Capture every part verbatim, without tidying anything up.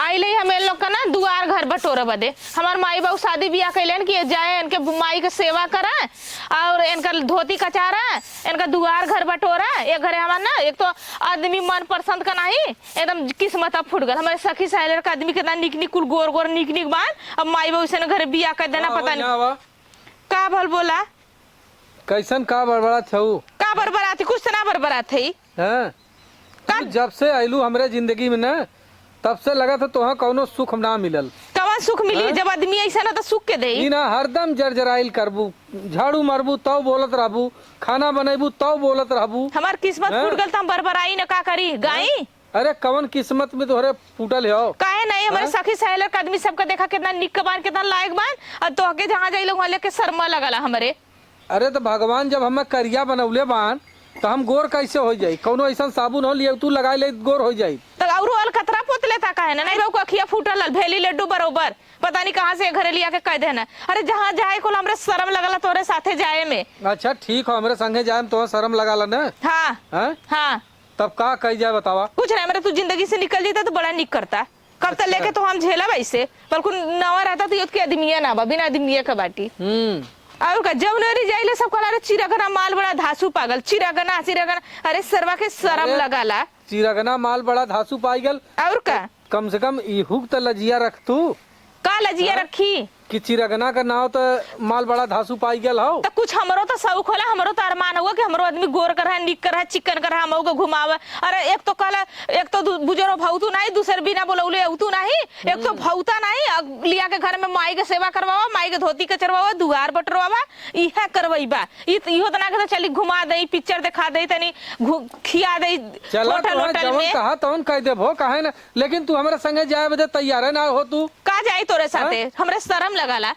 आइले हम इन लोग का ना दुआर घर बटोरे बदे। हमार माई बाबू शादी बियाह कैलन कि जाए इनके माई के सेवा करा और इनका धोती कचारा, इनका दुआर घर बटोरा। एक घरे हमार ना एक तो आदमी मन पसंद का नाही, एकदम किस्मत अब फूट गल। हमारे सखी सहेलर का आदमी कितना निक निक कुल गोर गोर निक निक बान, अब माई बाबू से घरे बियाह कर देना। हाँ, पता नहीं। का भल बोला? कैसन का बड़बड़ात हऊ? का बड़बड़ात है? कुछ तो ना बड़बड़ात है। हाँ? का? तू जब से आइलू हमरे जिंदगी में ना, तब से लगत है तोहा कौनो सुख ना मिलल। कवन सुख मिली? हाँ? जब आदमी ऐसा ना तो सुख के दे। ई ना हरदम जरजराइल करबू, झाड़ू मारबू तब बोलत रहबू, खाना बनैबू तब बोलत रहबू। हमार किस्मत हाँ? फूट गल तो हम बरबराई न का करी? हाँ? गाई? अरे कवन किस्मत में तोहरे फूटल हो? काहे नहीं? हमारे हाँ? सखी सहेलर के आदमी सबके देखा कितना निक बान, कितना लायक बान, और तोहके जहाँ जाइले वहाँ लेके शर्मा लगला हमरे। अरे तो भगवान जब हमें करिया बनौले बान तो हम गोर कैसे हो जाई? कौनो ऐसा साबुन हो लिए तू लगा ले गोर हो जाई। तो और अलकतरा पोत लेता काहे ना? नहीं बाबू, अखिया फूटल हल, भेली लड्डू बरोबर। पता नहीं कहाँ से घरे लिया के कह देना। अरे जहाँ जाए कुल हमरे शर्म लगला तोरे साथे जाए में। अच्छा ठीक हो, हमरे संगे जाए में तोहर शर्म लगाला ना? हाँ। हाँ? हाँ। तब का कही जाए बतावा? कुछ ना, मेरा तू जिंदगी से निकल जाता तो बड़ा निक करता। कब तक अच्छा। लेके तो हम झेला वैसे, पर कुल नवा रहता तो ये के आदमिया ना बा, बिना आदमिया के बाटी। हम्म। और का, जौन ओरी जाइले सब कहला, "अरे चिरगना माल बड़ा धासु पागल, चिरगना, चिरगना।" अरे सरवा के शर्म अरे, लगाला। चिरगना माल बड़ा धासु पाई गल। और का? कम से कम इहू त लजिया रख तू। का लजिया हाँ? रखी? कि चिरगना का नाव त माल बड़ा धासु पाई गल हौ। त कुछ हमरो त शौक होला, हमरो त अरमान हुआ कि हमरो आदमी गोर कर है, निक कर है, चिकन कर है, हमहू के घुमावे। अरे एक तो कहला, एक तो दु-, बुजुर्ग भौतू नाही, दूसर बिना बोलौले अवतू नाही, एक तो हम्म। भौता नाही, अब लिया के घर में माई के सेवा करवावा, माई के धोती कचरवावा, दुआर बटरवावा, इहे करवैबा। ई त, इहो त ना कहता चली घुमा दे, पिक्चर दिखा दे, तनी घु-, खिया दे, चला होटल, तोहरा होटल जवन में। कहा तवन कह देबो, काहे ना, लेकिन तू हमरा संगे जाए बदे तैयार है ना हो तू? का जाई तोरे साथे? हाँ? हमरे शर्म लगाला।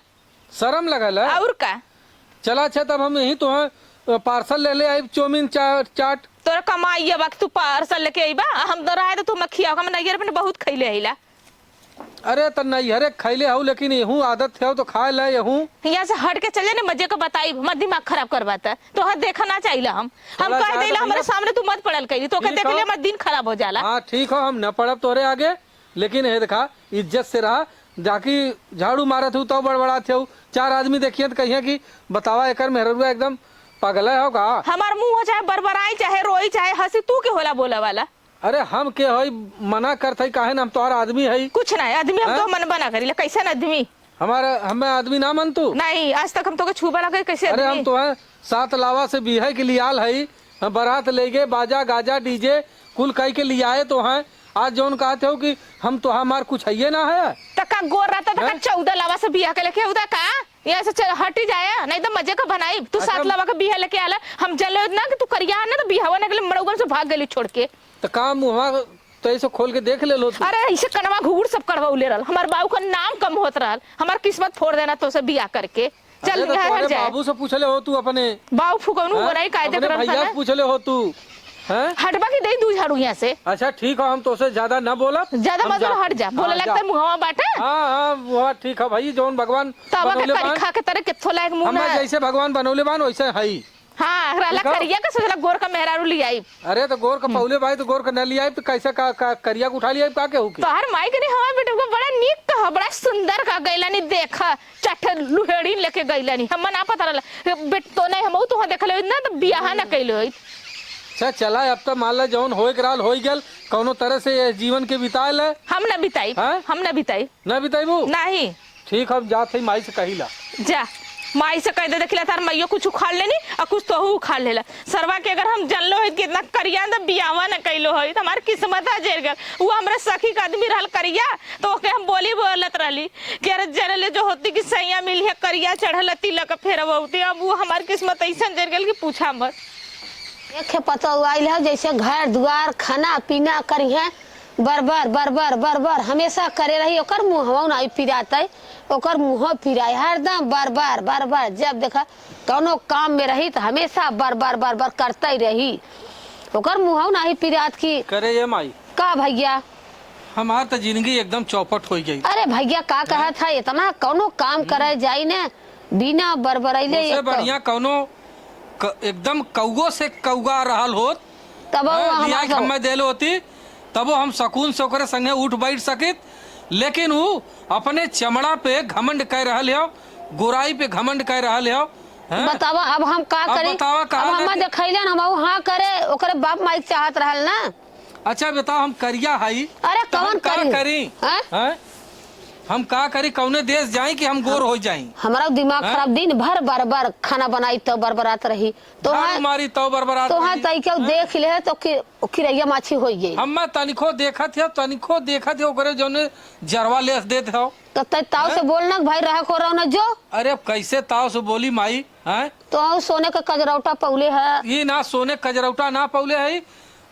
शर्म लगाला? और का? चला अच्छा, तब हम यही तोहे, अ, पार्सल ले ले आइब, चाउमीन, चा-, चाट। तोरा कमाई है, बाकी तू पार्सल लेके आइबा, हम तो रहे तो तू मखिया, हम नैहर में बहुत खैले आइला। अरे त नैहरे खैले हऊ, लेकिन यहू आदत है तो खाए ला यहू। यहाँ से हट के चले ने, मजे को बताइब, मत दिमाग खराब करवाता। तोहर देखा ना चाहिला हम। हम चला कह जाए देला, तो हमरे भैया। सामने तू मत पड़ल करी, तोके ठीक देख हो। ले, हमार दिन खराब हो जाला। हाँ ठीक हो, हम न पड़ब तोरे आगे। लेकिन हे देखा, इज्जत से रहा, जाकि झाड़ू मारत हऊ तब बड़बड़ात हऊ, चार आदमी देखिए त कहिए कि बतावा एकर मेहररुआ एकदम पगला हो का? हमार मुंह हो चाहे बरबराई, चाहे रोई, चाहे हंसी, तू के होला बोला वाला? अरे हम के हई, मना करत हई, काहे ना हम तोहार आदमी हई। कुछ ना है, आदमी हम हैं? तो मन बना करी ले, कैसन आदमी? हमारा, हमें आदमी ना मन तू? नहीं, आज तक हम तोके छुबा ना करी, कैसे अरे हम आदमी? तो हैं सात लावा से बिहे के लियाल हई, हम बारात ले गए, बाजा गाजा डीजे कुल कई के लियाए तो हैं। आज जौन कहत हो कि हम तो हमार कुछ हइये ना है। त का गोर रहता त का हैं? चौदह लावा से बियाह के लेके उदा का? यहाँ से चल, हटी जाए, नहीं तो मजे का बनाई। तू अच्छा। सात लावा के बियाह लेके आला, हम जले ना कि तू करिया है ना तो बियाहवा ना के लिए मड़ौगन से भाग गली छोड़ के। त का मुहवा तो ऐसे खोल के देख ले लो तू। अरे ऐसे कनवा घुघुर सब करवा उले रहल, हमार बाऊ का नाम कम होत रहल, हमार किस्मत फोड़ देना तो से बियाह करके। चल, अरे तो यहाँ हट तोहरे जाए। बाबू से पूछले हो तू अपने? बाऊ फुकौनू हाँ? हो रही, कायदे अपने करम भैया था से ना। पूछले हो तू? हैं? हटबा की दे दू झाड़ू यहाँ से। अच्छा ठीक हो, हम तोसे ज्यादा ना बोलब। ज्यादा हम मत बोल, जा-, हट जा। बोले हाँ, लगता जा। है मुहवा बाटे। हाँ, हाँ, मुहवा ठीक है भाई, जौन भगवान तवा के बनौले बान। करिखा के तरह कित्थो लायक मुंह हमें ना। जैसे भगवान बनौले बान, वैसे हई। हाँ, रहला ठीक हो? करिया का सोचला गोर का मेहरारू ले आई। अरे तो गोर का हम्म। पौले भाई तो गोर का न ले आई तो कैसे का, का करिया को उठा ले आई का केहू के? तोहर माई के नहीं हमार बेटा को बड़ा नीक कहा, बड़ा सुंदर कहा, गैला नहीं देखा, चट लुहेड़ी लेके गैला नहीं, हम ना पता रहला। बेट तो नहीं, हम तो देखले ना तो बियाह ना हम्म। कैले होई। अच्छा चला, अब तो मान ला जौन होए के रहल होई गल, कौनो तरह से ये जीवन के बिताए ले। हम ना बिताई, हाँ? हम ना बिताई। ना बिताईबू? नहीं। ठीक, हम जात हई माई से कहिला। जा, माई से कह दे, देखिला तार माइयो कुछ उखाड़ लेनी और कुछ तोहू उखाड़ लेला। सरवा के अगर हम जानलो होइत कि इतना करिया न बियाहवा न कैलो होइत, हमार किस्मत आ जर गल। वो हमरे सखी के आदमी रहल करिया, तो ओके हम बोली बोलत रहली कि अरे जनले जो होती कि सैया मिली है करिया चढ़ल तिलक फेरवौती। अब वो हमार किस्मत ऐसन जर गल कि पूछा मत। एक पतोह आइल है जैसे घर दुआर खाना पीना करी है, बरबर, बरबर, बरबर, हमेशा करे रही, ओकर मुँहवा नाहीं पिरात है, ओकर मुँह पिराए, हरदम बरबर, बरबर, जब देखा कौनो काम में रही त हमेशा बरबर, बरबर करते रही, ओकर मुँहवा नाहीं पिरात की। करे ये माई। का भैया? हमार त जिंदगी एकदम चौपट होइ गई। अरे भैया का हाँ? कहत है, इतना कौनो काम करे जाई ने, बिना बरबरैले उसे एक बढ़िया कौनो क-, एकदम कौगो से कौगा रहल होत, तब वो हाँ, हमार लिया के सब हमें देले होती, तबो हम सकून से ओकरे संगे उठ बैठ सकित, लेकिन ऊ अपने चमड़ा पे घमंड कर रहल हो, गोराई पे घमंड कर रहल हो, हैं? बतावा, अब हम का अब करी? बतावा, कहा अब ना हमें कि देखैलन, हम ऊ हाँ करे, ओकरे बाप माई के चाहत रहल ना। अच्छा बताओ, हम करिया हई, अरे, तो हम कवन का करी? करी? हैं? हैं? हम का करी? कौने देश जाई कि हम गोर हो जाई? हमारा दिमाग हैं? खराब, दिन भर बरबर खाना बनाई तो बरबरात रही। तो झाड़ू हाँ, मारी तो बरबरात तो हाँ, रही। तई केहू हैं? देख ले तो कि-, किरैया माछी होई गई। हम तनिको देखत है, तनिको देखत है, ओकरे जौने जरवा लेस देत हो। तो तई ताऊ से हैं? बोलना कि भाई रहा को रहो ना जो। अरे अब कैसे ताऊ से बोली माई, हैं? तो हम सोने का कजरौटा पौले है। ई ना, सोने कजरौटा ना पौले है।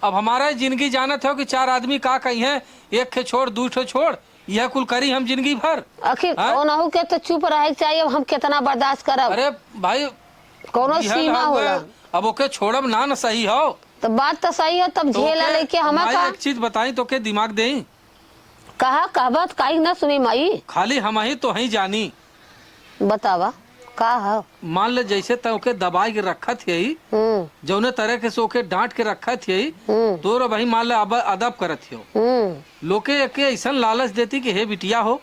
अब हमारा जिंदगी जानत हो कि चार आदमी का कही हैं, एक ठे छोड़, दू ठे छोड़, यह कुल करी हम जिंदगी भर। आखिर हैं? ओनहु के तो चुप रहे के चाहिए, अब हम कितना बर्दाश्त करब? अरे भाई, कौनो दिहल सीमा हउवे, होला। अब ओके छोड़ब ना, न सही हो। तो बात तो सही है, तब तो झेला ओके लेके हमें माई का? एक चीज बताई, तो के दिमाग देई? कहा, कहबत काहे ना सुनी माई? खाली हम ही तो हई जानी। बतावा, का ह? मान ले जैसे तै ओके दबाई के रखत हई, हम्म। जौने तरह के से ओके डांट के रखत हई, हम्म। तोर भाई मान ले अब अदब करत हो। हम्म। लोके एके ऐसन लालच देती कि हे बिटिया हो,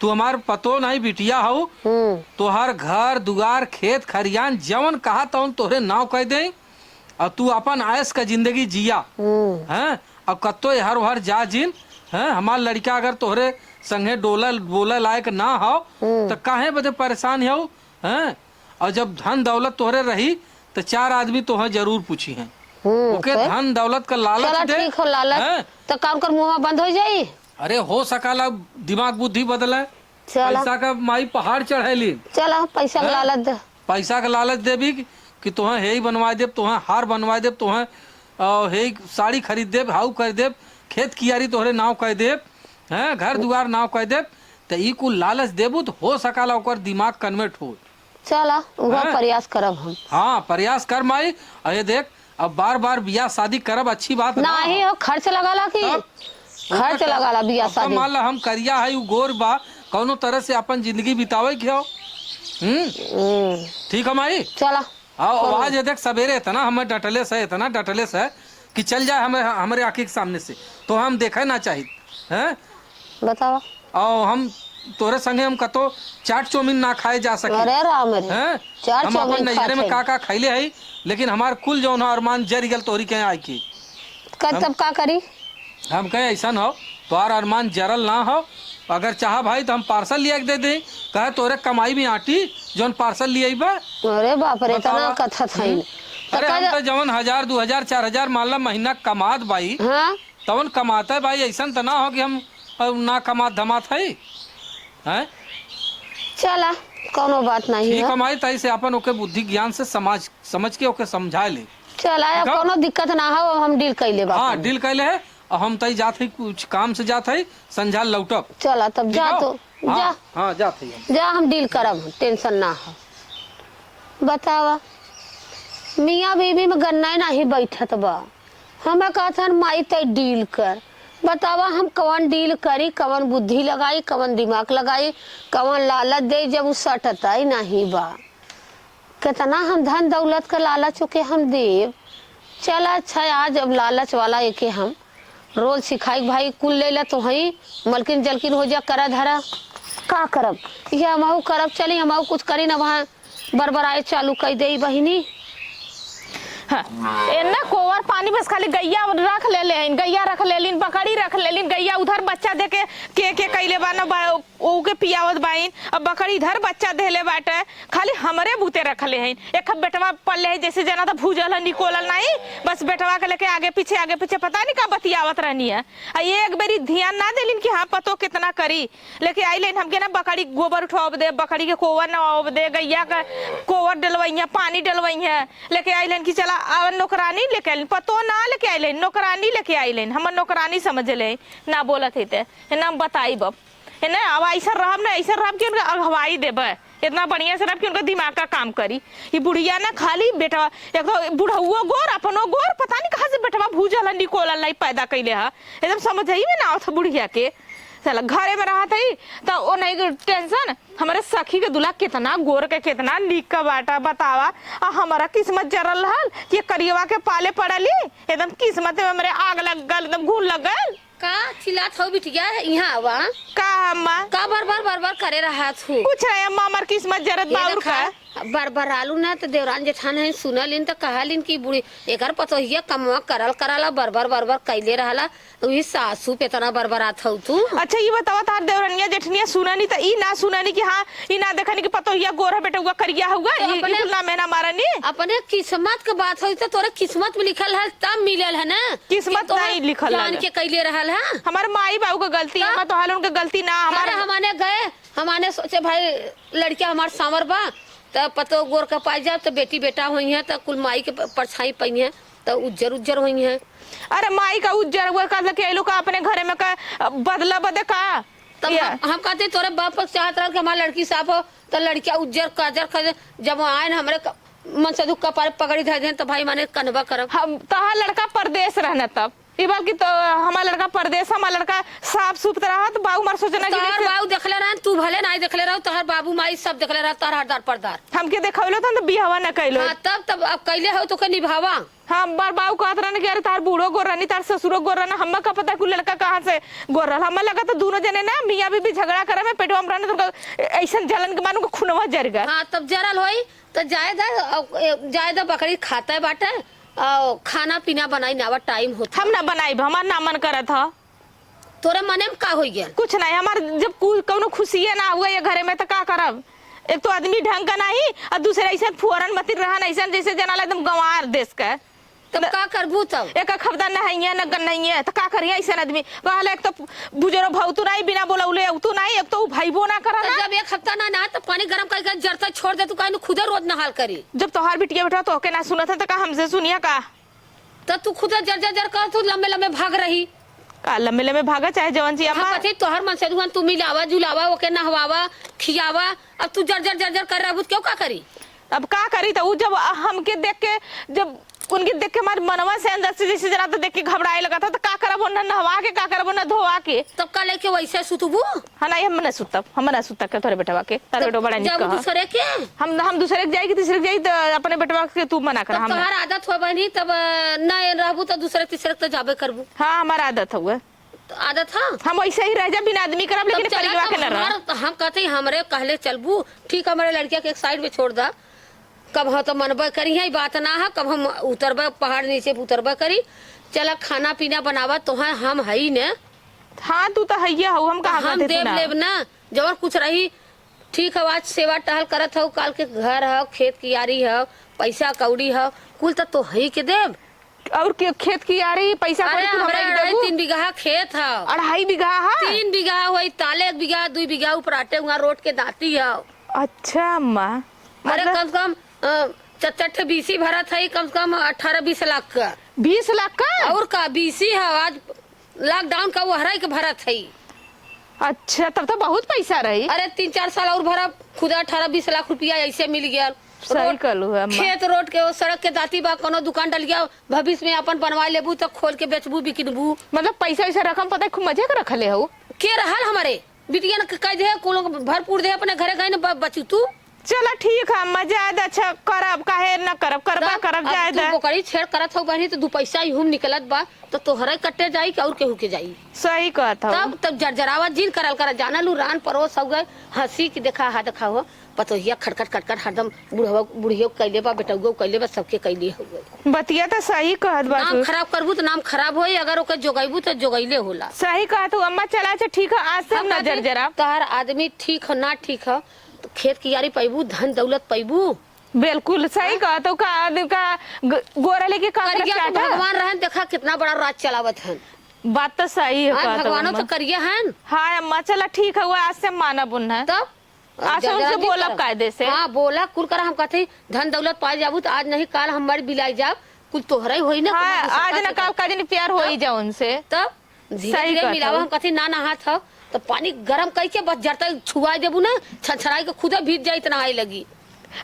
तू हमार पतो नहीं बिटिया हो, हम्म। तोहार घर दुआर खेत खरियान जवन कहा तवन तोहरे नाव कह दे, और तू अपन ऐश का जिंदगी जिया। हम्म। हैं? अब कत्तो एहर ओहर जा जिन, हैं? हमार लड़का अगर तोहरे संगे डोलल बोले लायक ना हो, हम्म। तो काहे बदे परेशान हो, हैं? और जब धन दौलत तोहरे रही, तो चार आदमी तोहे जरूर पूछी हैं। हम्म, ओके फिर? धन दौलत का लालच चला, दे, ठीक हो, लालच। हैं? तो काम कर मुंह बंद हो जाई। अरे, हो सकाला दिमाग बुद्धि बदले। चला। पैसा का माई पहाड़ चढ़ैली। चला, पैसा का हैं? लालच दे। पैसा का लालच देबी कि, कि तोहे हेई बनवाए देब, तोहे हार बनवाए देब, तोहे, अ, हेई साड़ी खरीद देब, हाउ कर देब, खेत कियारी तोहरे नाव कर देब, हैं, घर दुआर नाव कर देब, त ई कुल लालच देबू त हो सकाला ओकर दिमाग convert हो। चला, उहो हैं? प्रयास करब हम। हाँ, प्रयास कर माई। अरे देख, अब बार बार बियाह शादी करब अच्छी बात ना नाही है। हो, खर्च लगाला की? तब? खर्च ओकर लगाला बियाह अब तो शादी। मान ला हम करिया है, उ गोर बा, कौनो तरह से अपन जिंदगी बितावे के हो। हम्म? हम्म। ठीक है माई? चला। हाँ, कौनो आज ये देख सवेरे इतना हमें डटले से, इतना डटले से कि चल जाए हमें, हमरे आँखी के सामने से, तो हम देखे ना चाहित, हैं? बतावा। और हम तोरे संगे हम कतो चाट चाउमीन ना खाए जा सके। अरे राम रे, हैं? चाट हम अपन चाउमीन नैहरे खात में है। का का खैले हई, लेकिन हमार कुल जौन है अरमान जरि गल तोहरी के आए के। कर हम तब का करी? हम कहे ऐसन हो, तोहार अरमान जरल ना हो, अगर चाहा भाई तो हम parcel लिया के दे दे, कहे तोरे कमाई में आटी जौन parcel लिया बा। अरे बाप रे, इतना बतावा। कथा था हम्म। ही। तो अरे का हम जा- तो जवन हजार, दू हजार, चार हजार मान ला महीना कमात बाई, हाँ? तवन कमाता है भाई, ऐसन त ना हो कि हम, अ, ना कमात धमात है, हैं? चला, कौनो बात नहीं ठीक है। हमारी ताई से अपन ओके बुद्धि ज्ञान से समाज, समझ के ओके समझा ले। चला, अब ठीक है? कौनो दिक्कत ना हो, हम deal कैले बा हाँ, अपन। Deal कैले है, और हम ताई जात है, कुछ काम से जात है, संझा लौटब। चला, तब ठीक जा हो? तो, हाँ, जा। हाँ, जात है हम। जा, हम deal करब, tension ना हो। बतावा, मियाँ बीवी में गन्ना ही नाही बैठत बा। हमें कहत हन, "माई, तै deal कर।" बतावा, हम कवन deal करी, कवन बुद्धि लगाई, कवन दिमाग लगाई, कवन लालच देई, जब उ सटता ही नाही बा। केतना हम धन दौलत के लालच ओके हम देब। चल, अच्छा, आज अब लालच वाला एके हम रोज सिखाई, "भाई, कुल ले ला, तो हई मलकिन जलकिन हो जा, करा धरा।" का करब? ये हमहू करब, चली, हमहू कुछ करी ना, वहाँ बरबराए चालू कई देई बहिनी। हाँ, एन्ना कोवर पानी बस खाली गैया रख ले लेन, गैया रख ले लेन, बकरी रख ले लेन, गैया उधर बच्चा दे के, के, के कैले बा न बा, ओके पियावत बाइन। अब बकरी इधर बच्चा देले बाटे, खाली हमरे बूते रख ले हईन। एक बेटवा पल ले है, जैसे जना था भूजल है, निकोलल नहीं, बस बेटवा के लेके आगे पीछे, आगे पीछे पता नहीं का बतियावत रहनी है। आ ये एक बेरी ध्यान ना देलिन कि हाँ, पतो कितना करी। लेके आई लेन हमके ना बकरी गोबर उठवाब दे, बकरी के कोवर नवाब दे, गैया का कोवर डलवइया, पानी डलवइया। लेके आई लेन कि चला, आ नौकरानी लेके आई लेन, पतो ना लेके आई लेन, नौकरानी लेके आई लेन, हमर नौकरानी समझ ले, ना बोलत है ते, है ना हम बताई बब, है ना, अब ऐसा रहब ना, ऐसा रहब कि उनका अगवाई देबे, इतना बढ़िया से रहब कि उनका दिमाग का काम करी। ये बुढ़िया ना खाली बेटवा, एक तो बुढ़उओ गोर, अपनो गोर, पता नहीं कहाँ से बेटवा भूजल है, निकोलल नहीं, पैदा कैले है, एकदम समझ ही में ना आवत है बुढ़िया के। साला घरे में रहत है, त ओ नहीं के tension। हमरे सखी के दूल्हा कितना गोर के, कितना नीक का बाटा, बतावा। आ हमारा किस्मत जरल रहल कि करियवा के पाले पड़ली, एकदम किस्मत में हमरे आग लग गल, एकदम घुन लग गल। का चिल्लात हौ बिटिया, इहाँ आवा। का अम्मा? का बर बर बर बर करे रहत हू? कुछ नहीं अम्मा, हमार किस्मत जरत ये बा, और देखा, का? बर बर आलू ना त देवरान जेठान है, सुनलिन त कहलिन कि बूढ़ी एकर पतोहिया कमवा करल करल, बर बर बर बर कैले रहला, उही सासू पे इतना बर बर आत हौ तू। अच्छा, ई बतावा, तार देवरनिया जेठनिया सुननी त ई ना सुननी कि हाँ, ई ना देखनी कि पतोहिया गोर है, बेटउआ करिया हुआ, तो ई, ई अपने कुल ना मेहना मारनी। अपने किस्मत के बात होई तो तोरे किस्मत में लिखल है, तब मिलल है ना। किस्मत कि तोहर नहीं लिखल जान है। के कैले रहल है। हमार माई बाबू के गलती है, तो? हमार तोहार उनके गलती ना, हमार अरे, हमने गए, हमने सोचे भाई लड़किया हमार सांवर बा, त पतो गोर का पाई जाब, त बेटी बेटा होई है, त कुल माई के प-, परछाई पई है, त उज्जर उज्जर होई है। अरे माई का उज्जर हुआ का लके आइलो का अपने घरे में का बदला बदे का? तब ये हम, हम कहते तोरे बाप चाहत रहल कि हमार लड़की साफ हो, त लड़किया उज्जर काजर खजे, जब आए न हमरे क-, मन से दुख का पारे पगड़ी धर देन, त भाई माने कन्हबा करब। हम, तहार लड़का परदेस रहना तब। ई बार की तो हमार लड़का परदेस, हमार लड़का साफ सुफ त रहत, बाऊ हमार सोचना कि तोहर जैसे बाऊ देखले रहन, तू भले नाई देखले रहो, तोहर बाबू माई सब देखले रहत, तोहर हरदार परदार। हमके देखौलो त, त बियाहवा न कैलो। हाँ, तब, तब अब कैले हो तो के निभावा। हाँ, बार बाऊ कहत रहन कि अरे तार बूढ़ो गोर रहनी, तार ससुरो गोर रहना, हम्मा का पता कुल लड़का कहाँ से गोर रहल। हम्मा लगा त दोनों जने ना मियाँ बीबी झगड़ा करे में पेटवा में रहने, तो ऐसन जलन के मानू के खुनवा जर गल। हाँ, तब जरल होई, त जाए दा, अब, ए, जाए दा, बकरी खाता है बाटे, और खाना पीना बनाई ना, आवा टाइम होता। हम ना बनाइब, हमार ना मन करत ह। तोरे मने में का होई गया? कुछ नहीं, हमार जब कु-, कौनो खुशिये ना हुआ ये घरे में, त का करब? एक तो आदमी ढंग का नहीं, और दूसरे ऐसे फुहरन मतिर रहन, ऐसे जैसे जना ला एकदम गंवार देश का। तब न-, का करबू तब? एक, एक हफ्ता नहइये, न गन्नइये, त का करिये ऐसन आदमी? कहले, एक तो बुजरो भौतू नहीं, बिना बोलौले अउतू नहीं, एक तो उ भइबो ना करन त ना। जब एक हफ्ता ना नहा, त पानी गरम करके जरता छोड़ दे, तू काहे न खुदे रोज नहाल करी? जब तोहार बिटिया बेटा तोहके ना सुनत है, त का हमसे सुनिया का? त तू खुदे जर, जर, जर कर, तू लंबे, लंबे भाग रही। का लंबे, लंबे भागा, चाहे जवन जी हाँ, अम्मा? पति तोहर मन से दुहन, तू मिलावा, जुलावा, ओके नहवावा, खियावा, अब तू जर, जर, जर, जर कर रहबू, त केहू का करी? अब का करी, त उ जब हमके देख के, जब उनके देख के हमार मनवा से अंदर से जैसे जना त देख के घबराए लगा था, त का करब, ओन्ना नहवा के का करब, ओन्ना धोवा के? तब का लेके वैसे सुतबू? हाँ, नहीं, हम ना सुतब, हम ना सुतब के तोरे बेटवा के, तारे तब बेटवा बड़ा निक जाबू कहा। दूसरे के? हम, हम दूसरे के जाई कि तीसरे के जाई, त अपने बेटवा के तू मना कर, तब हम ना। तोहार आदत हो बहनी, तब, अ, ना रहबू त दूसरे तीसरे के त जाबे करबू। हाँ, हमार आदत हउए। त आदत ह। हम वैसे ही रह जा, बिना आदमी करब, तब लेकिन चला, परिवार तब के न रह। हमार, त हम कहते ही हमरे कहले चलबू, ठीक, हमरे लड़किया के एक साइड में छोड़ दा। कब हम तो मनबे करी है, ई बात ना है, कब हम उतरबे, पहाड़ नीचे उतरबे करी। चला, खाना पीना बनावा, तोहे हम हई ने। हाँ, तू तो हइये हऊ, हम त कहाँ हम कहते तू देब ना? लेब ना, जवन कुछ रही, ठीक हव, आज सेवा टहल करत हऊ, काल के घर हव, खेत कियारी हव, पैसा कौड़ी हव, कुल त तोहई के देब। और के-, खेत कियारी, पैसा अरे, कौड़ी कुल हमरे हमरे के अढ़ाई देबू? तीन बीघा खेत हव। अढ़ाई बीघा है? तीन बीघा होई, ताले एक बीघा, दुई बीघा उपराटे हुआ रोड के दाती हव। अच्छा अम्मा, अरे, मतलब कम से कम, अ, चार चार ठे बीसी भरत हई, कम से कम अठारह बीस लाख का। बीस लाख का? और का, बीसी हव, आज लॉकडाउन का ओहराई के भरत हई। अच्छा, तब तो बहुत पैसा रही। अरे, तीन चार साल और भरब, खुदा अठारह बीस लाख रुपया ऐसे मिल गया। सही रोड, कहलू है अम्मा। खेत रोड के, वो सड़क के दाती बा, कोनो दुकान डलिया भविष्य में अपन बनवा लेबू, त खोल के बेचबू, बिकिनबू। मतलब, पैसा वैसा रकम पता है, खूब मजे के रखले हो। के रहल हमारे? बिटिया न कह दे, कोनो भरपूर दे, अपने घरे गए न ब-, बचू तू। चला ठीक है अम्मा, जाए दे, अच्छा करब, काहे न करब, करबा तब करब, अब जाए तू दे। बोकरी छेड़ करत हऊ बहनी, त दू पैसा इहू में निकलत बा, त तोहरे कट्टे जाई कि और केहू के जाई? सही कहत हऊ। तब, तब जरजरावा जिन करल कर, जाना लू रान परोस हो गए, हंसी की देखा, हा देखा हो, पतोहिया खटखट खटखट हरदम बुढ़वा, बुढ़ियो कैले बा, बेटउओ कैले बा, सबके कैले हो गए। बतिया त सही कहत बा नाम तू। खराब करबू त नाम खराब होई, अगर ओके जोगैबू त जोगैले होला। सही कहत हऊ अम्मा, चला अच्छा ठीक है, आज से हम हम ना कहते जरजराब। तोहार आदमी ठीक हो ना ठीक हो, खेत कियारी पैबू, धन दौलत पैबू। बिल्कुल सही हाँ? कहत हो, का आदमी का ग-, गोरा लेके का करिया करत तो चाटा? भगवान रहन, देखा कितना बड़ा राज चलावत हन। बात तो सही है हाँ, कहत हो भगवानो अम्मा। तो करिया हन। हाँ अम्मा, चला ठीक है, वो आज से मानब उन्हें। तब? आज से जरा उनसे जरा बोलब करब। कायदे से। हाँ, बोला, कुल करा, हम कहते धन दौलत पाए जाबू तो आज नहीं काल हम मर बिलाई जाब, कुल तोहरा ही होई ना, हाँ, कुल दूसरा आज का ना से काल करब। का जनी प्यार होई तब? जा उनसे। तब? धीरे सही धीरे कहत मिलावा, हऊ। हम कथी ना नहात हव, त पानी गरम कइके बस जरता छुआ देबू ना, छछराई के खुदे भीज जाई, त नहाए लगी।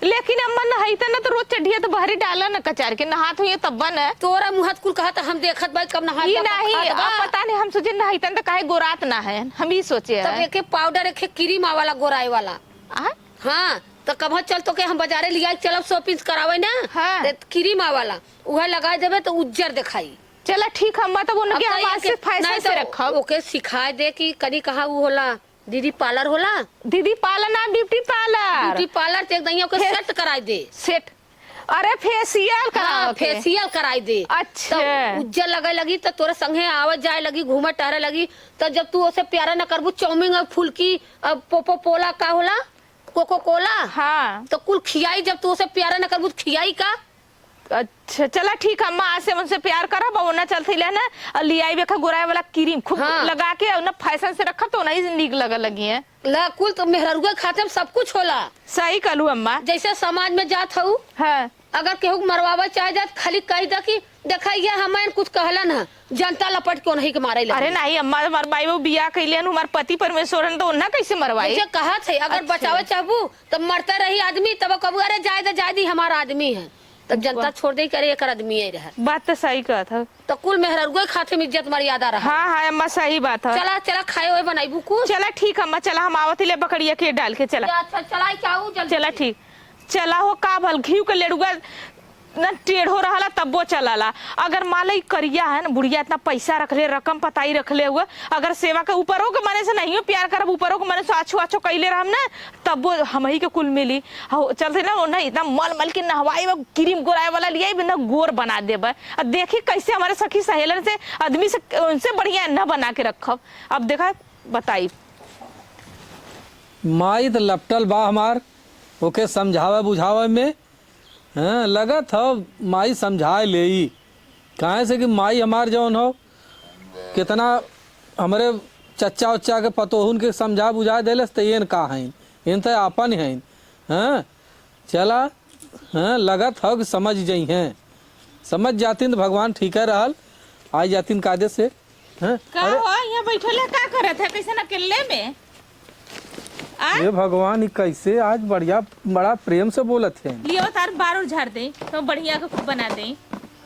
लेकिन अम्मा नहाई त ना, त रोज चढ़िया त बहरी डाला न कचार के, नहात हुई तब न। तोरा मुँह कुल कहत हम देखत बाई, कब नहात ई बा, कब नहीं, खात बा। अब पता नहीं, हम सोचे नहाई त काहे गोरात ना है, हम ई सोचे तब है। एके पाउडर, एके क्रीम आवाला गोराए वाला। आ? हाँ, त कब चल तोके हम बाजारे लियाई, चलब शॉपिंग करावे ना। हाँ। त क्रीम आवाला, उहे लगाए देबे त उज्जर देखाई। चला ठीक, हम तब उनके अब हम तो आज से एके, फैशन नहीं से तो रखब। ओके सिखाए दे कि कनी कहाँ ऊ होला, दीदी पार्लर होला। दीदी पार्लर ना, ब्यूटी पार्लर। ब्यूटी पार्लर ते एक दइया ओके फिर सेट कराई दे। सेट, अरे फेशियल हाँ, करावे के। फेशियल कराई दे। अच्छा। तो उज्जर लगे लगी तो तोरे संगे आवे जाए लगी, घूमे टहरे लगी। तो जब तू ओसे प्यार न करबू, चाउमीन और फुल्की, अब पोपो पोला का होला, कोको कोला। हाँ। तो कुल खियाई, जब तू ओसे प्यार न करबू तो खियाई का? अच्छा, चला ठीक, हम आज से उनसे प्यार करब और ना चलते ले ना, और लियाई बेखा गोराए वाला क्रीम खूब हाँ। लगा के और ना फैशन से रखब तो नहीं नीक लगे लगी है। ला, कुल तो मेहररुआ खाते में सब कुछ होला। सही कहलू अम्मा। जैसे समाज में जात हऊ, हाँ। अगर केहू के मरवावे चाहे जात, खाली कह दे कि देखा ये हमें कुछ कहलन है, जनता लपट के उन्हीं के मारे लगी। अरे नहीं अम्मा, हमार माई बाबू बियाह कैले हन, हमार पति परमेश्वर हन, तो उन्हें कैसे मरवाई? जैसे कहत है, अगर अच्छा। बचावे चाहबू तो मरते रही आदमी, तब कहबू अरे जाए दे, जाए दी, हमारा आदमी है। तब जनता वाह। छोड़ दे, करे एकर आदमी ही रहे। बात तो सही कहत है। तो कुल मेहररुआ खाते में इज्जत मर्यादा रहा। हाँ, हाँ, अम्मा, सही बात है। चला, चला, खाए हुए बनाइबू कुछ। चला, ठीक, अम्मा, चला, हम आवत ले बकरिया के डाल के, चला। जा, अच्छा, चला, चाहू जल्दी चला, से। ठीक। चला हो, का भल, घीव के लेड़ुआ न टेढ़ो रहला, तब्बो चलाला। अगर मान लो, ई करिया है न, बुढ़िया इतना पैसा रख ले, रकम पताई रख ले हुआ, अगर सेवा के ऊपरों के मने से नहीं प्यार करब, ऊपरों के मने से आछो, आछो कैले रहम ना, तब्बो हमही के कुल मिली। हो, चलते ना, उन्हें इतना मल मल के नहवाई, वो क्रीम गोराए वाला लियाई, बिना गोर बना देबे। आ देखी कैसे हमारे सखी सहेलन से, आदमी से, उनसे बढ़िया न बना के रखब। अब देखा, बताई। माई त लपटल बा हमार, ओके समझावे बुझावे में, हाँ, लगत हौ माई समझाए लेई। काहे से कि माई हमार जौन हौ, कितना हमरे चच्चा उच्चा के पतोहुन के समझा बुझा देलस, त एन का हईन, एन त आपन हईन। हाँ, चला, हाँ, लगत हौ कि समझ जइहें। समझ जातिन त भगवान ठीके रहल, आई जातिन कायदे से। हाँ, का अरे। हो, यहाँ बैठल है, का करत है, कैसे अकेले में? आ? हे भगवान, ई कैसे आज बढ़िया, बड़ा प्रेम से बोलत है। लियो, तार बार उर झाड़ दे, तो बढ़िया के खूब बना दे।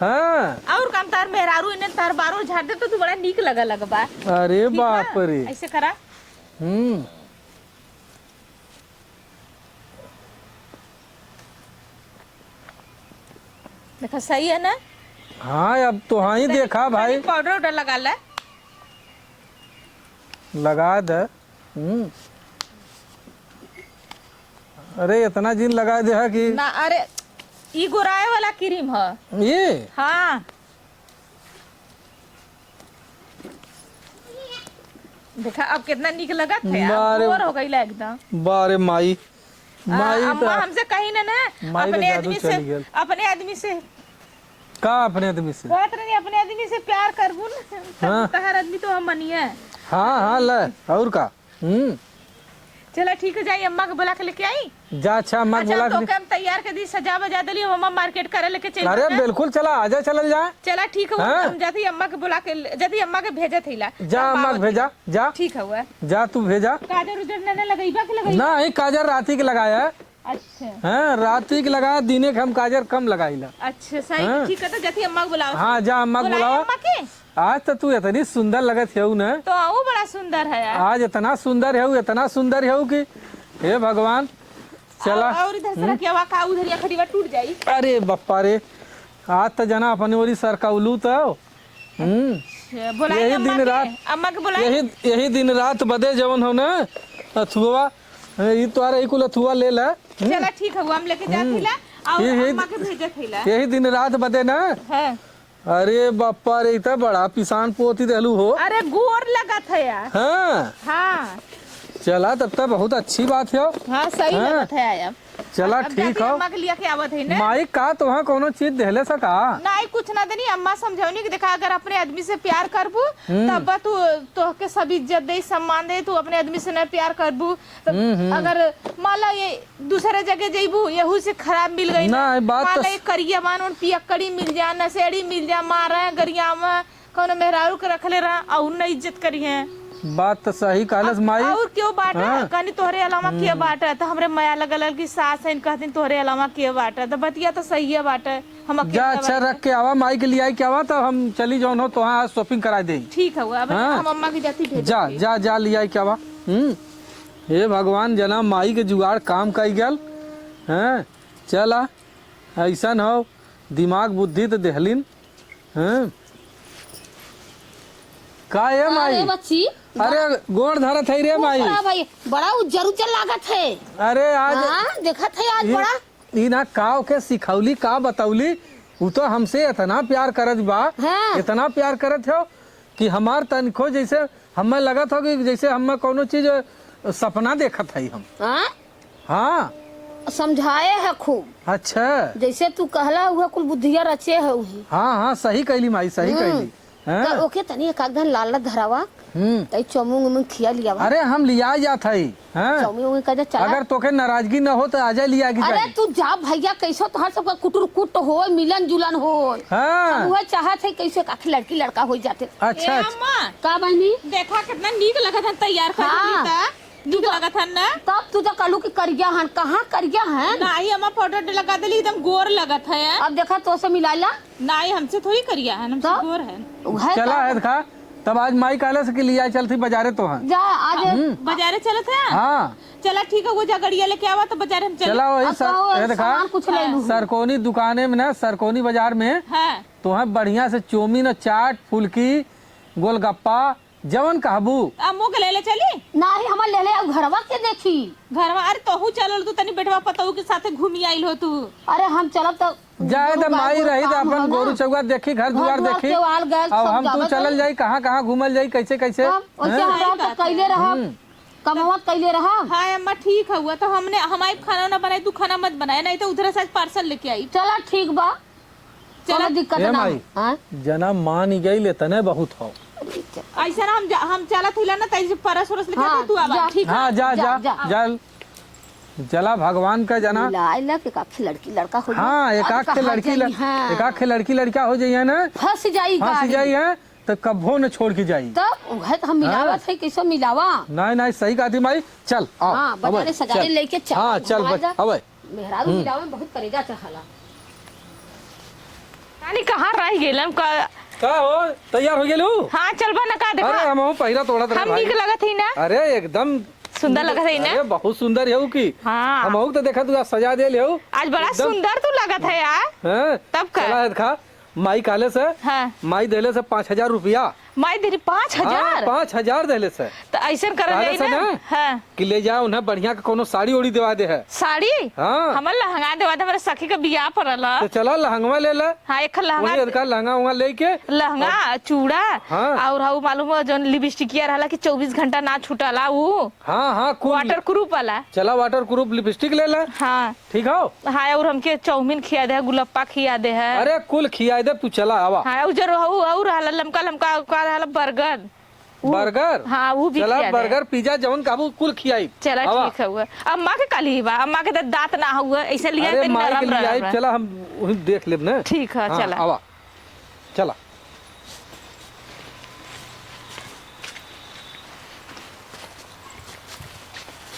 हाँ। और काम तार मेहरारू इन्हें तार बार उर झाड़ दे, तो तू बड़ा नीक लगा लगबा। अरे ठीक बा? बाप रे। ऐसे करा। हम्म। देखा, सही है ना? हाँ, अब तो हाँ ही तनी, देखा भाई। तनी पाउडर उडर लगा ले। लगा दे। हम्म। अरे, इतना जिन लगा दे है कि ना, अरे, ई गोराए वाला क्रीम है। ये? हाँ। देखा, अब कितना नीक लगत है, अब बारे, गोर हो गइला एकदम। बारे माई, आ, माई अम्मा तो, हमसे कही ना, ना, माई तो अपने जादू आदमी से, चली गल। अपने आदमी से। का अपने आदमी से? कहत रहनी, अपने आदमी से प्यार करबू ना, तब हाँ। तहार आदमी तो हम मनिए। हाँ, हाँ, ले, और का? हम्म। चला, ठीक है, जाई, अम्मा के बुला के लेके आई। जा, अच्छा, अम्मा के अच्छा, बुला तो के ओके हम तैयार कर दी, सजा बजा देली, हम अम्मा मार्केट करे लेके चल अरे, जाते हैं। बिल्कुल, चला, आजा, चलल जा। चला, ठीक है, हाँ? हम जाती अम्मा के बुला के, जाती अम्मा के भेजत हिला। जा, अम्मा के भेजा, जा। ठीक है, हुआ। जा, तू भेजा। काजर उजर नने लगइबा के लगइबा? ना, ही काजर राती के लगाया है। अच्छा। हाँ, राती के लगाया, दिने के हम काजर कम लगाइला। अच्छा, सही, हाँ? ठीक है, तो जाती अम्मा के बुलाओ। हाँ, जा, अम्मा के बुलाओ, बुलाओ। अम्मा के? आज तो तू इतनी सुंदर लगत हेऊ न। तो वो बड़ा सुंदर है यार। आज इतना सुंदर हेऊ, इतना सुंदर हेऊ कि हे भगवान, चला। और, और इधर से हम्म। रखिया, वा का उधर या खटिया टूट जाई। अरे बप्पा रे, आज तो जना अपनी ओरी सरकाउलू तो। हम्म। अच्छा, बुलाई यही अम्मा दिन के, रात, अम्मा के बुलाई। यही, यही दिन रात बदे जवन हो ना, अथुआ, ई तोहरा ई कुल अथुआ ले ला। हम्म। चला ठीक है, वो हम लेके जात हम्म। हिला, और यही, अम्मा के भेजत हिला। यही दिन रात बदे ना। हाँ। अरे बापा रे, ई त बड़ा पिसान पोती देलू हो। अरे गोर लगत है यार। हाँ। हाँ। चला, तब त बहुत अच्छी बात है। हाँ, सही हाँ। लगत है यार। चला, अब ठीक जाती हो। अम्मा के लिया के आवत है ना। माई का तोहा कोनो चीज देहले सा का? नहीं, कुछ ना देनी। अम्मा समझौनी कि देखा, अगर अपने आदमी से प्यार करबू, हम्म। तब तू, तोहके सब इज्जत दे, सम्मान दे, तू अपने आदमी से ना प्यार करबू, तब हम्म, हम्म। अगर मान ला ये दूसरे जगह जइबू, यहू से खराब मिल गई ना। ना, बात मान तो ला ये करिया बान उन पियक्कड़ी मिल जा, नशेड़ी मिल जा, मारे, गरियावे, कौनो मेहरारू के रखले रहा, और न इज्जत करी है। बात तो सही कहलस अब माई। और क्यों बाटे? हाँ। कहनी तोहरे अलावा के हम्म। बाटे? तो हमरे मया लगल कि सास है, कहती तोहरे अलावा के बाटे? तो बतिया तो सही है बाटे। हम अकेले जा, अच्छा, बाटे। रख के आवा, माई के लियाई के आवा, तो हम चली जौन हो, तोहार आज shopping कराई देई। ठीक है, अब हाँ। हम अम्मा की जाती भेज जा, देती। जा, जा, लियाई के आवा। हम्म। हे भगवान, जना माई के जुगाड़ काम कई गल। हैं? चला, ऐसन हो, दिमाग बुद्धि त देहलिन। हैं? का ए माई? अरे बच्ची, अरे गोड़ धरत है रे माई। बड़ा भाई, बड़ा उज्जर उज्जर लागत है। अरे आज हाँ, देखत है आज ई, बड़ा। ई ना का ओके सिखौली, का बतौली, उ तो हमसे इतना प्यार करत बा, हाँ। इतना प्यार करत हो कि हमार तनिको जैसे हमें लगत हो कि जैसे हमें कौनो चीज सपना देखत है हम। हाँ? हाँ। समझाए है खूब। अच्छा। जैसे तू कहला हुआ कुल बुद्धिया रचे है उही। हाँ, हाँ, सही कहली माई, सही हम्म। कहली। हाँ। तो ओके तनी एक आध दिन लाल धरावा, हम्म। तई चौमिन उमिन खिया लियावा। अरे हम लिया जात हई, हाँ। चौमिन उमिन कह दे चला। अगर तोके नाराजगी न हो तो आजा लिया की अरे जाई। तू जा भैया, कैसो तोहर सबका कुटुर कुट हो, मिलन जुलन हो। हाँ। हम वह चाहत है कैसे एक आखिर लड़की लड़का हो जाते। अच्छा, ए अच्छा। अम्मा, का बहनी? देखा कितना नीक लगत है तैयार कर हाँ। देली त। नीक तू तो लगत हन ना? तब तू तो कहलू कि करिया हन, कहाँ करिया हन? नाही, अम्मा पाउडर लगा देली, एकदम गोर लगत है। अब देखा, तो से मिलाइला। नाही, हमसे थोड़ी करिया हन, हमसे तो? गोर हन। उहे चला तो। है खा, तब आज माई कहले से कि लिया चलती बाजारे तो हन। जा, आज हम्म। बाजारे चलत है? हाँ। चला ठीक है, वो जा गड़िया लेके आवा तो बाजारे हम चले। चला वही अब सर, कहो, ये देखा, सामान कुछ ले लूँ। सरकोनी दुकाने में ना, सरकोनी बाजार में हाँ। तो है बढ़िया से चौमिन और चाट, फुल्की, गोलगप्पा, जवन कहबू। आ, मुँह के ले ले चली? नाही, हमार ले ले, अब घरवा के देखी। घरवा, अरे तोहू चलल, तू तनी बेटवा पतोहू के साथे घूमी आइल हो तू। अरे हम चलब त जाए गोरू त माई गाय रही त गोरू अपन हम गोरू ना। चौगा देखी, घर घर दुआर दुआर देखी। केवाल गैल अब सब हम तू जाबे चलल करी। जाई, कहाँ कहाँ घूमल जाई, कैसे कैसे, तब ओइसे हैं? हमरा सही त बात कैले है। रहब, हम्म। कमावत कैले रहब। हाँ अम्मा ठीक है हुआ, तो हमने हमारे खाना ना बनाई, तू खाना मत बनाए, नहीं तो उधर से आज पार्सल लेके आई। चला ठीक बा। चला। कोनो दिक्कत ए ना माई, हो। हाँ? जना मान ही गई, इतने बहुत हो। ऐसा ना हम जा, हम चलत हिला ना, तैसे परस उरस लेके हाँ, तू आवा। जा। ठीक है। हाँ, जा, जा, जा, जा। जा। चला भगवान का जना। मिला, आइला के एक आखी लड़की लड़का हो जाए। हाँ, एक अब आख के कहाँ लड़की जाई? ल-, हाँ। एक आख के लड़की लड़का हो जाइए ना। फंस जाई फंस गाड़ी। जाई है, तो कभो न छोड़ के जाई। तब उहे तो हम हाँ। मिलावत है, कैसे मिलावा? नहीं, नहीं, सही कहती माई। चल, आओ, हाँ, अबे, बजारे सजारे चल। लेके चल, हाँ, चल, घुमा बच-, जा। अबे। मेहरारू हम्म। मिलावे में बहुत करेजा चढ़ला। रानी, कहाँ रह गेलन का? का हो, तैयार हो गेलू? हाँ, चलबा ना का, देखा। अरे, हमहू पहिरा तोड़त रहे हम भाई। नीक लगत ही ना? अरे, एकदम सुंदर लगत ही ना? अरे, बहुत सुंदर है की। हाँ। हमहू तो देखा तू आज सजा देले हो। आज बड़ा एकदम। सुंदर तू लगत है यार। हाँ। तब का? चला है खा। माई कहले से, हाँ। माई देले से पाँच हजार रुपया। माई देली पाँच हजार? हाँ, पाँच हजार देले से। त ऐसन करल कहले जाई से ना। ना हाँ। कि ले जा उन्हें बढ़िया के कोनो साड़ी ओड़ी देवा दे है। साड़ी? हाँ। हमर लहंगा देवा दे, हमरे सखी के बियाह पड़ल ह। तो चला लहंगवा ले ला। हाँ, एक लहंगा। वही अधिकार लहंगा वहंगा लेके। लहंगा, और चूड़ा, हाँ। और हऊ मालूम हो जौन लिपस्टिकिया रहला कि चउबीस घंटा ना छूटला ऊ। हाँ, हाँ, कुल। Waterproof वाला। चला waterproof lipstick ले ला। हाँ। ठीक हो? हाँ, और हमके चाउमीन खिया दे, गुलप्पा खिया दे है। अरे, कुल खिया दे, तू चला, आवा। हाँ, और जो रहू, और रहला लमका, लमका, का रहला, burger। उ, burger? हाँ, उ भी चला, खिया दे। Burger, pizza, जवन कहबू, कुल खियाई। चला, आवा। ठीक है, हुआ। अम्मा के काली बा, अम्मा के तो दांत ना हुआ, ऐसे लिया अरे, तनी माई नरम के लिए आई, रहल बा। चला, हम वही देख लेब ना। ठीक है, हाँ, चला। आवा। चला।